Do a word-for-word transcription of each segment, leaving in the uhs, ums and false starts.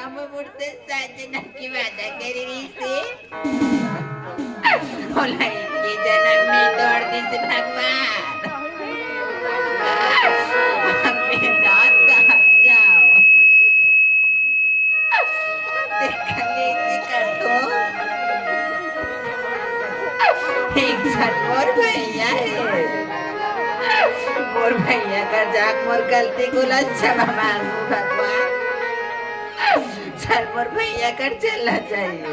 हम मोर से साजना के वादा करे रहिसे, ओला एके जनम में तोड़ दिस भगवान। अबे रात का जाओ। देख ले जी कर तो। एक झन मोर भैया हे। मोर भैया कर जाके मोर गलती को ला क्षमा मांगू भगवान। चल मोर भैया कर चलना चाहिए।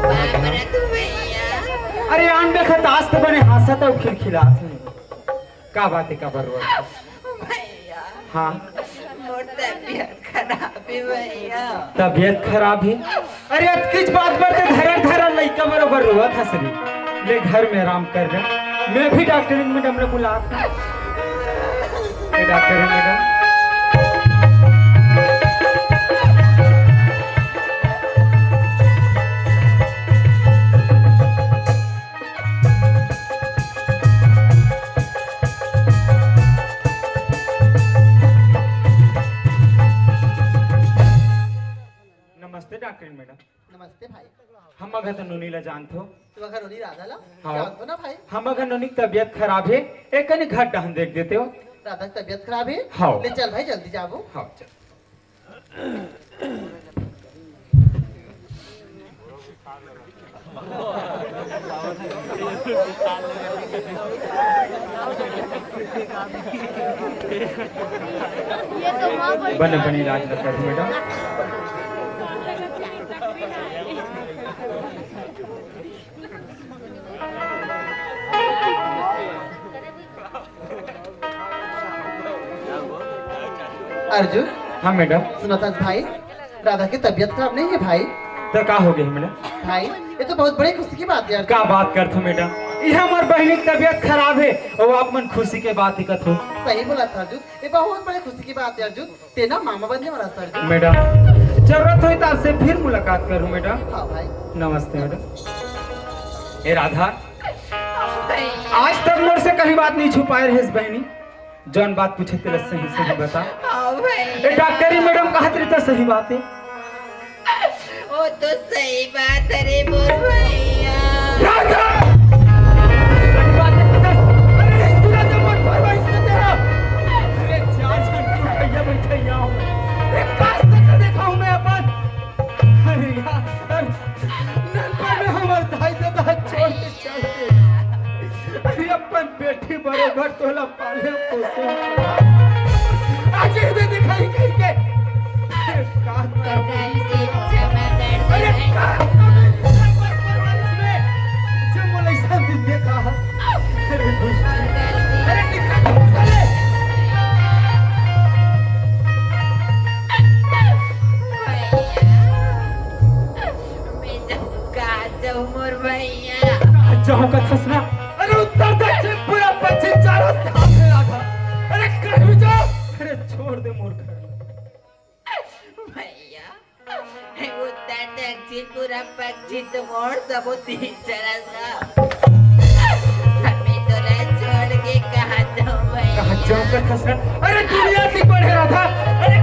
बाप रे तू भैया। अरे आन देखत आज तो बने हंसत अउ खिलखिलात हे। का बात हे, काबर रोवत हे? भैया। हाँ। मोर तबीयत खराब हे भैया। तबीयत खराब हे? अरे अतकीच बात बर ते धरर धरर लइका बरोबर रोवत हस रे। ले घर में आराम कर रे। मैं भी डॉक्टरिन मैडम ला बुलात हंव। ए डॉक्टरिन मैडम। नमस्ते डॉक्टरिन मैडम। नमस्ते भाई। हमर घर तो नोनी ला जानथो। तुम्हर घर नोनी राधा ला? हाँ। जानथो ना भाई? हमर घर नोनी के तबीयत खराब हे, एक कनी घर डहन देख देते हो। राधा के तबीयत खराब हे? हाँ। ले चल भाई जल्दी जाबो। हाँ चल। बने बने इलाज न करू मैडम। अर्जुन। हाँ मैडम। सुनत हस भाई, राधा के तबीयत खराब नहीं हे भाई। तो का हो गे मैडम? भाई, ये तो बहुत बड़े खुशी की बात हे यार। का बात करथो मैडम? ये हमर बहिनी के तबीयत खराब हे अउ आप मन खुशी के बात ही कथो। सही बोलत हस अर्जुन, ये बहुत बड़े खुशी की बात हे अर्जुन। तें ना मामा बनने वाला हस अर्जुन। मैडम, जरूरत होही तो आपसे फिर मुलाकात करूँ मैडम। हाँ भाई। नमस्ते मैडम। ए राधा, आज तक मोर से कहीं बात नहीं छुपाए रहेस बहिनी, जौन बात पूछे तेला सही सही बता। हाँ भैया। ए डॉक्टरी मैडम कहत रही तो सही बात हे। वो तो सही बात हे रे मोर भैया। राधा! सही बात हे, अरे, सुना तो मत, भरवाई से तेरा। अरे, चार झन के भैया बैठे यहाँ हो। एक काज तक देखा हूँ मैं अपन। अरे यार, नंदपुर में हमर दाई ददा छोड़ के चल दे। अरे अपन बेटी बरोबर तोला पाले पोसे। आज ये दे दिखाई कहीं के। अरे का कर दे। अरे का कर दे। जो मोला ऐसा दिन देखा। अरे दुष्ट। अरे निकल चले। मैं जाऊँ, कहाँ जाऊँ मोर भैया? कहाँ जाऊँ कथस ना? अरे उत्तर दक्षिण पूरा पश्चिम चारों धाम में राधा। अरे कहीं भी जाओ, अरे छोड़ दे मोर घर। भैया, उत्तर दक्षिण पूरा पश्चिम तो मोर सबो तीर चलत ना। हमें तोला छोड़ के कहाँ जाऊँ भैया? कहाँ जाऊँ कथस ना? अरे दुनिया की बड़े राधा, अरे